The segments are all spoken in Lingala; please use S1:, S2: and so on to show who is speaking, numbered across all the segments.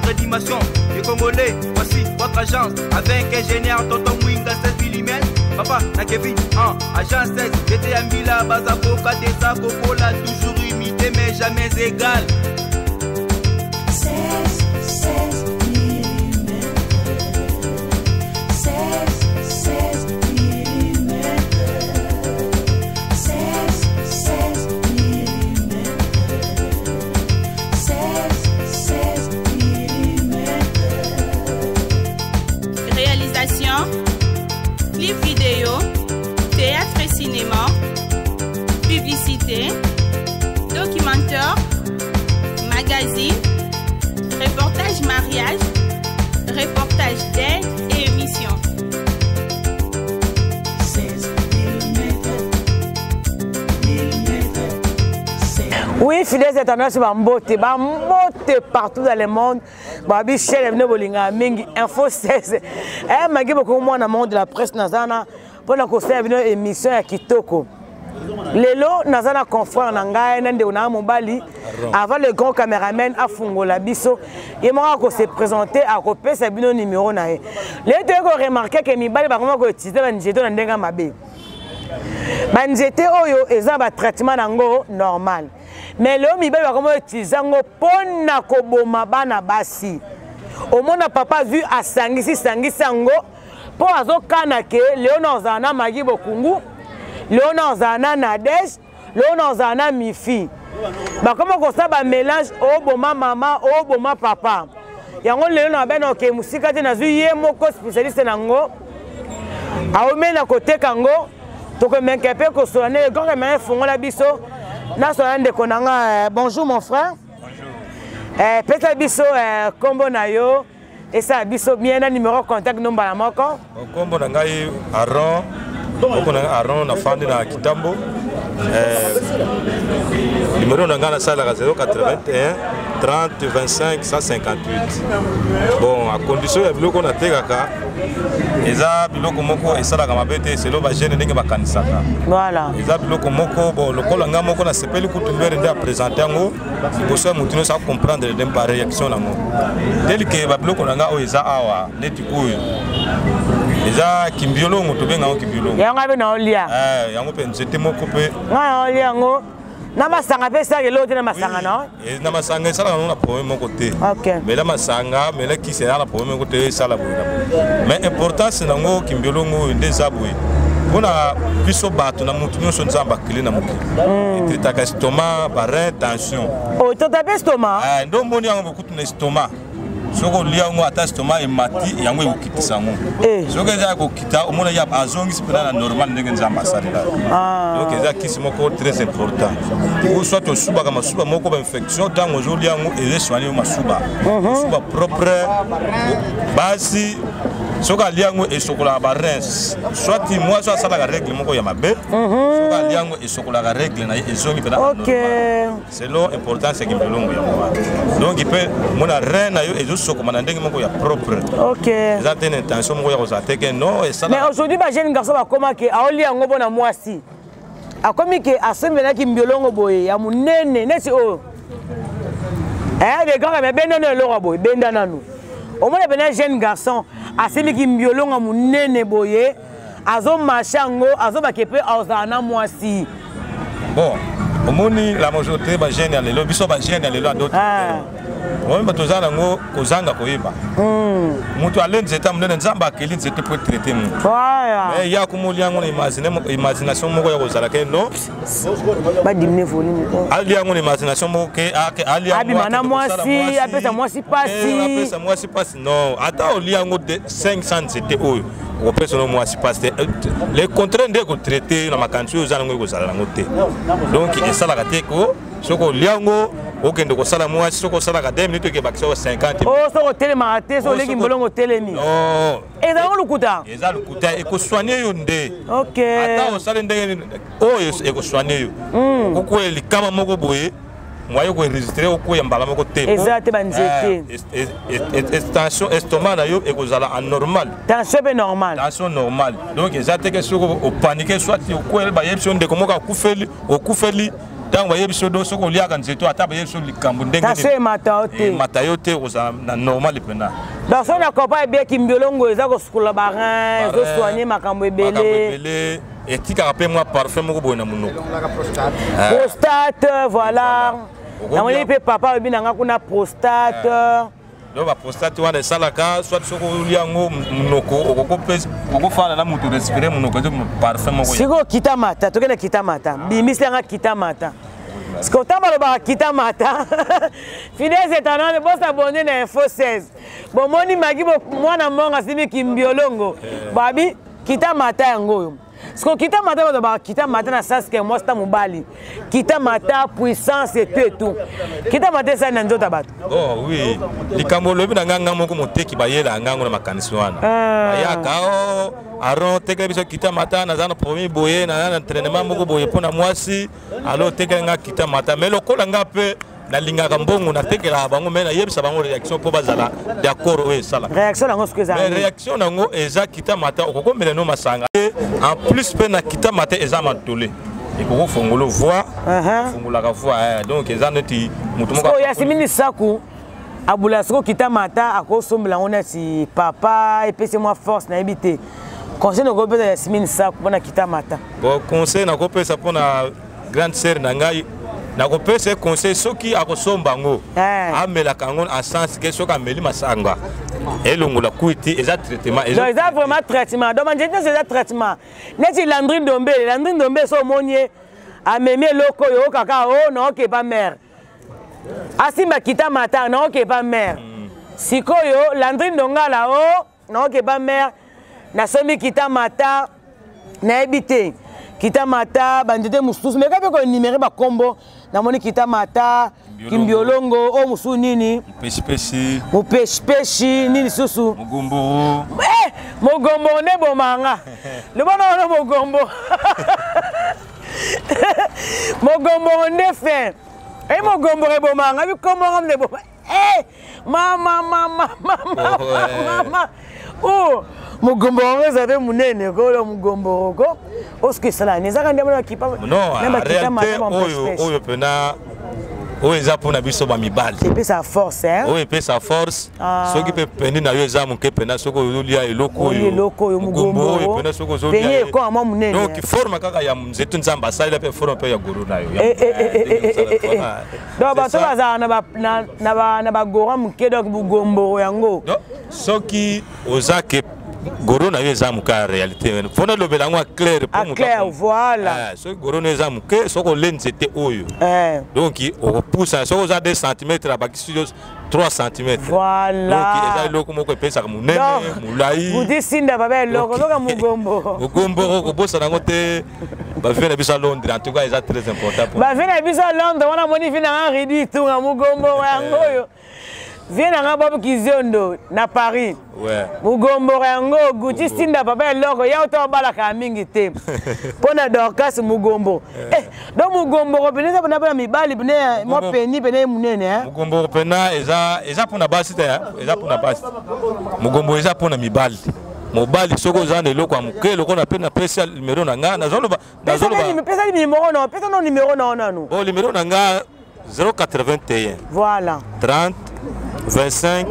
S1: Votre dimension, les Congolais, voici votre agence. Avec ingénieur Tonton Mwinga 16 mm. Papa, na Kevin, en agence 16, j'étais à Mila, Bazaboka, Desa, Coca-Cola, toujours imité mais jamais égal.
S2: 16, 16 mm. 16, 16 mm. 16, 16 mm. 16, 16 mm.
S3: Réalisation, clip vidéo, théâtre et cinéma, publicité, documentaire, magazine, reportage mariage, reportage d'aide et émission.
S2: 16 mm. Mm. 16.
S4: Oui, fidèles internautes, bambote, bambote partout dans le monde. Babi chele bino bolinga mingi info 16. Eh magi boko mwana monde de la presse nazana pona kosala bino émission ya kitoko. Lelo naza na confrère na ngai na ndeko na mobali avant le grand caméraman afungola biso ye moko ako se présenter akopesa bino numéro na ye. Lelo toyei ko remarquer que mibali bakoma ko utiliser ba nzete na ndenge mabe. Ba nzete oyo eza ba traitement nango normal. Mais lelo mibali bakoma utiliser yango mpona koboma bana basi. Omona papa azwi asangisi sangisi yango mpo azokana ke leo na ozala na Magi Bokungu, leo na ozala na Nadège, leo na ozala na Mifi. Bakoma kosala ba mélange oboma mama oboma papa. Yango lelo na bana oke mosika te, nazwi ye moko spécialiste nango aomeli na koteka yango, tokomenka mpe kosola nde grand caméra efongola biso. Nasola ndeko na nga, bonjour mon frère. Bonjour. Pesa biso kombo na yo, esala biso bien na numéro contact no mbala moko.
S5: Kombo na ngai Aaron, kombo na ngai Aaron, nafandi na Kitambo. Numéro na ngai nasalaka 081 30 25 158. Bon, à condition ya biloko natekaka eza biloko moko esalaka mabe te selo ba jeune ndenge bakanisaka.
S4: Voilà.
S5: Eza biloko moko bon lokola ngai moko nasepeli kutu mbere nde apresente yango liboso ya motu nyonso acomprendre nde ba réaction nango tel que ba biloko na ngai oyo eza awa neti oyo eza kimbiolongo, tobenga yango kimbiolongo.
S4: Yango mpe naolia.
S5: Yango mpe nzete moko mpe
S4: ngai naolia yango na masanga mpe esalaka eloko te na masanga no?
S5: Na masanga esalaka nango na problème moko te. Mela masanga, mela kisi eza na problème moko te, esala boye na boye. Mais importance nango kimbiolongo oyo nde eza boye mpona biso bato na motu nyonso Nzambe akeli na mokili. Etretaka estomac, ba rein, tension.
S4: Otota mpe estomac?
S5: Nde omoni yango bokutu na estomac. Soki olia yango ata estomac emati, yango ekokitisa yango. Soki eza ya kokita, omona ya azongisi mpena na normal ndenge Nzambe asalela. Donc eza kisi moko très important. Ou soit osubaka masuba moko ba infection, ntango ozolia yango ezosoigne yo masuba. Masuba propre. Basi soki alia yango esokolaka ba reins. Soit mwasi asalaka règle moko ya mabe, soki alia yango esokolaka règle na ye ezongi mpena normal. Selon importance ya kimbilongo yango wana. Donc mpe mona rein na yo ezosokoma na ndenge moko ya propre. Eza te na intention moko ya kozala te ke non esala.
S4: Mais aujourd'hui ba jeune garçon bakoma ke aolia yango mpona mwasi. Akomi ke asombelaki mbiolongo boye ya monene neti oyo. De grand mais benda nanu eloko boye, benda nanu. Omona pena jeune garçon asemiki mbiolongo ya monene boye, azomarche yango, azobake mpe azala na mwasi.
S5: Bon, omoni la majorité ba jeune ya lelo, biso ba jeune ya lelo ya d'autres termes. Omoni bato oza nango kozanga koyeba. Moto ale nzete ya monene, Nzambe akeli nzete po traiter moto. Mais ya komoli yango na imagination moko ya kozala ke non.
S4: Ba diminuer volume.
S5: Ali yango na imagination moko ke, ah, ke ali yango
S4: abima na
S5: akende kosala
S4: mwasi,
S5: mwasi.
S4: apesa mwasi pasi.
S5: Apesa mwasi pasi. Non, ata oli yango de 500 nzete oyo okopesa no mwasi pasi te. Le contraire nde ekotraite na makanisi oyo oza nango ekozala nango te. Donc esalaka te ko soki olia yango okende kosala mwasi, soki osalaka 2 minutes okebakisa yo 50.
S4: Oh, soki otelemaka te, soki oleki mbolongo otelemi.
S5: Non.
S4: Ezalaka lokuta.
S5: Eza lokuta, ekosoigne yo nde. Ata osali ndenge nini, oyo ekosoigne yo. Okokwela likama moko boye, moyen ko enregistrer okoya mbala moko te.
S4: Eza te ba nzete.
S5: Tension estomac na yo ekozala anormal.
S4: Tension pe normal.
S5: Tension normal. Donc eza te ke soki opanike soit okweli bayebisi yo ndeko moko akufeli, okufeli. Ntango bayebi so do, soki oliaka nzete, ata bayebi so likambo ndenge
S4: tension emata yo te.
S5: Emata yo te, ozala na normal mpena.
S4: Donc soki na comprendre bien, kimbiolongo eza kosukola barein, ezosoigne makambo ebele.
S5: Ebele, etikaka mpe mwa parfum moko boye na monoko.
S4: Prostate, voilà. Namoni mpe papa alobi na nga kuna prostate.
S5: Donc baprostate wana esalaka soit soki olia yango, monoko okofanda na moto, respire, monoko eza parfum moko.
S4: Sikoyo kita mata, tokende kita mata, bimisi yanga kita mata. Sikoyo ntango balobaka kita mata, fidèles éternel, bosabonner na Info 16. Bomoni magi mwana mongo asimbi kimbiolongo, babi kita mata yango oyo. Sikoyo kita mata, balobaka kita mata na saske mwasi ta mobali, kita mata puissance etu etu, kita mata esali na nzoto ya bato.
S5: Oh oui, likambo olobi na ngai, nga moko moteki, bayela ngango na makanisi wana. Bayaka o aron tekela biso kita mata, naza na problème boye, naza na entraînement moko boye mpo na mwasi, alors tekela nga kita mata. Mais lokola nga mpe nalingaka mbongo, natekelaka bango, mais nayebisa bango réaction mpo bazala d'accord oyo esalaka.
S4: Réaction nango soki
S5: eza? Réaction nango eza kita mata, okokomela no masanga. En plus mpe na kita mata eza matole, ekokofongola voix, fungolaka voix. Donc eza neti moto
S4: moko. Yasimini Saku abula soko kita mata, akosombela yango neti papa epesi mwa force. Nayebi te, conseil nakopesa Yasmine Saku mpona kita mata?
S5: Bon, conseil nakopesa mpona grande sœur na ngai, nakopesa ye conseil, soki akosomba yango, amelaka yango en sens ke soki ameli masanga, elongola kwiti. Eza traitement.
S4: Donc eza vraiment traitement. Donc banzete nyonso eza traitement. Neti Landri Ndombe, Landri Ndombe, so omoni ye amemi eloko oyo, okaka o naokepa mare, asimba kita mata, naokepa mare. Sikoyo Landri Ndongala o naokepa mare, nasombi kita mata. Nayebi te, kita mata, banzete mosusu meka mpe koénumérer bakombo. Namoni kita mata, kimbiolongo, oyo mosusu nini?
S5: Mopesipesi.
S4: Mopeshipeshi, nini susu?
S5: Mogomboro.
S4: Eh, mogomboro nde bomanga lobona wana, mogombo, mogomboro nde fin e mogomboro ebomanga bikombongo nde boma. Eh, mama, mama, mama, mama, o mogomboro yango eza mpe monene kolo mogomboro ko osuki esala nini? Ezaka nde mona bakipa.
S5: Non, réalité oyo, oyo mpena oyo eza mpona biso bamibali.
S4: Epesa force.
S5: Oyo epesa force. Soki mpe peni na yo eza moke mpena, soki ozolia eloko oyo,
S4: eloko oyo,
S5: oyo mpena, soki
S4: ozolia ekoma mwa monene.
S5: Donc forme kaka ya nzete Nzambe asalela mpe forme mpe ya goro na yo.
S4: Donc bato bazala na bagora moke, donc bugomboro yango.
S5: Soki oza ke goro na yo eza moke, ya réalité mpona elobela yango clair.
S4: Clair, voilà.
S5: Soki goro na yo eza moke, soki olie nzete oyo, donc okopusa, soki oza 2 cm, abakisi 3 cm.
S4: Voilà.
S5: Donc eza eloko moko epesaka monene, molai.
S4: Budi sinda baba eloko soka mugombo.
S5: Mugombo, kobosana yango te. Bavie na biso ya Londres, en tout cas eza très important.
S4: Bavie na biso ya Londres wana, moni vi nanga Ridi Tunga, mugombo yango oyo. Vie nanga Bob Kiziondo na Paris, mugomboro yango. Guti sinda papa eloko ya oto obalaka mingi te mpo na Dorcas mugombo. Donc mugomboro pene eza mpona mibali, pene mwa peni pene monene.
S5: Mugomboro pena eza mpona basi te, eza mpona basi. Mugombo eza mpona mibali. Mobali, soki oza na eloko ya moke, lokola mpe napesi numero na nga, nazoloba.
S4: Pesa numéro na, pesa no numéro na nanu.
S5: Bon, numéro na nga 081 30 25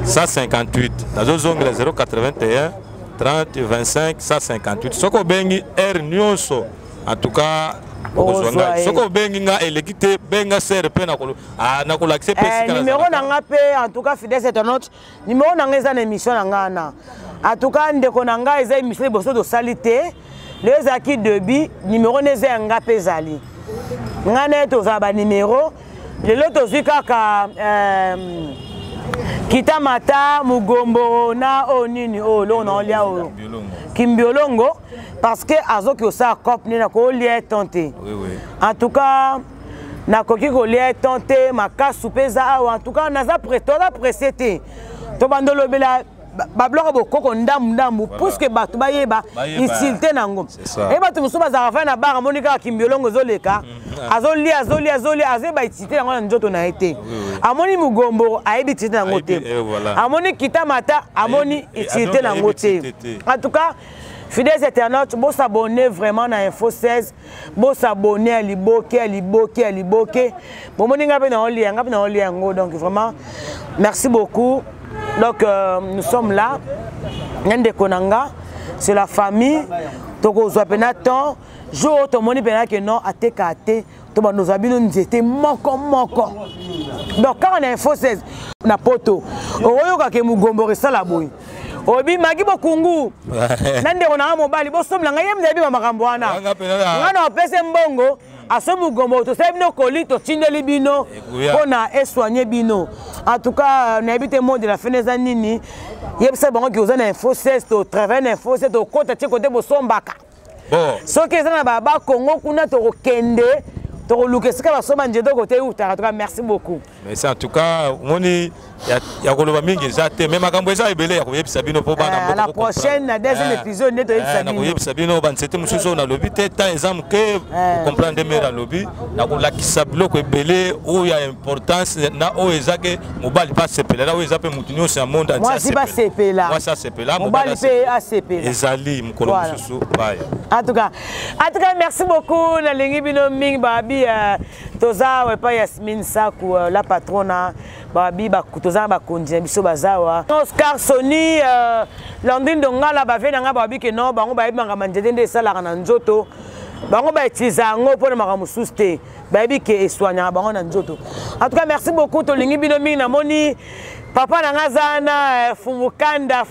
S5: 158. Nazozongela, 081 30 25 158. Soki obengi heure nyonso, en tout cas okozwa ngai. Soki obengi nga eleki te, benga sere mpe nakolakisa
S4: mpe. Numéro na nga mpe, en tout cas fidèle internaute, numéro na nga eza na émission na nga wana. En tout cas ndeko na ngai, eza émission liboso tosali te, lelo ezalaki début. Numéro na eza ya nga mpe ezali ngai na ye, tozala banimero. Lelo tozwi kaka kita mata, mugomboro na oyo nini oyo eloko na olia oyo, kimbiolongo, parce que azoki kosala cope nde nakolia eton te. En tout cas nakoki kolia eton te, makasu mpe eza awa. En tout cas naza, toza pressé te, tobanda olobela babiloko bokoko ndambu ndambu, puisque bato bayeba utilité nango. E bato mosusu bazalaka fai na bar, amoni kaka kimbiolongo ezoleka, azolia, azolia, azolia, azoyeba utilité yango na nzoto na ye te. Amoni mugombo, ayebi utilité nango te. Amoni kita mata, amoni utilité nango te. En tout cas Fidèles internautes, bo s'abonner vraiment na Info 16, bo s'abonner à liboke, à liboke, à liboke. Bomoni nga pe na olia, nga pe na olia yango. Donc vraiment merci beaucoup. Donc nous sommes là. Ndeko na nga, c'est la famille. Tokozwa pena temps jour oyo tomoni pena ke non ateka te to bandozwa bino nzete moko moko. Donc kaka na Info 16 na poto okoyoka ke mogomboro esala boye obi magi bokungu na ndeko na nga mobali bosombela ngai ye mna yebi makambo wana nga na opese mbongo asombi mugombo tosali bino koli totindeli bino mpo na esoigne bino. En tout cas nayebi te mot de la fin eza nini. Yebisa bango ki oza na Info 16, totravaille na Info 16, tokota tie kote bosombaka. Soki eza na baba Congo kuna, tokokende tokoluka esika basomba nzete kote eutaka. En tout cas merci beaucoup.
S5: Mais en tout cas omoni ya koloba mingi eza te, mais makambo eza ebele ya koyebisa bino mpo bana.
S4: La prochaine, na deuxième épisode nde toyebisa bino.
S5: Nakoyebisa bino banzete mosusu oyo nalobi te. Temps eza moke, comprendre nde mere alobi. Nakolakisa biloko ebele oyo ya importance na oyo eza ke mobali mpe asepela, na oyo eza mpe motu nyonso ya monde.
S4: Mwasi basepela.
S5: Mwasi asepela.
S4: Mobali mpe asepela.
S5: Ezali mokolo mosusu baya.
S4: En tout cas merci beaucoup, nalingi bino mingi. Babi toza awa epai Yasmine Saku, la patrona. Babi toza na bakonzi na biso baza awa, Oscar Soni, Landrine Dongala, bave na ngai. Babi ke non, bango bayebi makambo nzete nde esalaka na nzoto. Bango bautiliza yango mpona makambo mosusu te, bayebi ke esoignaka bango na nzoto. En tout cas merci beaucoup, tolingi bino mingi. Namoni papa na nga aza na Fumukanda,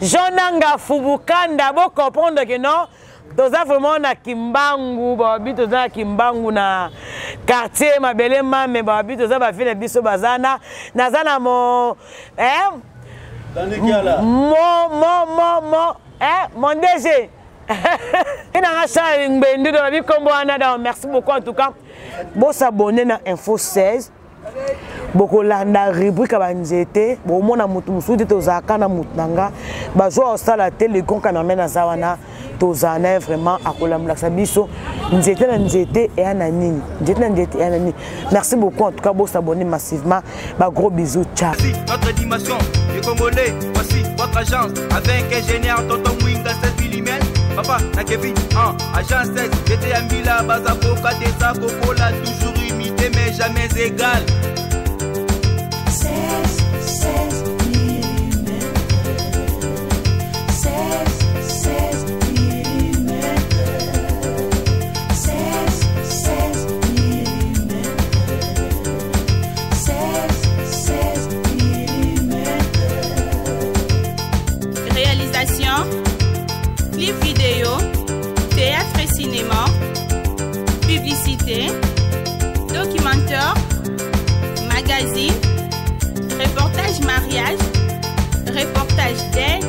S4: Jean Nanga Fumukanda. Bocomprendre ke non, toza vraiment na Kimbangu. Babi toza na Kimbangu na quartier Mabele Mame. Babi toza bavie na biso baza na naza na mo eh? Mo eh? Mon DG nanga Charles Ngbendu do babi kombo wana. Donc merci beaucoup. En tout cas bosabonner na Info 16, bokolanda rubrique ya banzete, bomona motu mosusu te. Tozalaka na motu na nga bazwa kosala te, le grand cameraman aza wana, tozala na ye vraiment, akolamulakisa biso nzete na nzete eya na nini, nzete na nzete eya na nini. Merci beaucoup. En tout cas bosabonner massivement. Bagros bisous, ciao.
S1: Notre dimension des Congolais, voici votre agence avec ingénieur Tonton Mwinga 16 mm, papa na Kevin en agence 16 j'étais à Mbila Bazakoka des Kokola, toujours imité mais jamais égal.
S2: 16, 16 mm. 16, 16 mm. 16, 16 mm. 16, 16 mm.
S3: Réalisation, clip vidéo, théâtre et cinéma, publicité, documentaire, magazine, reportage mariage, reportage d'aide.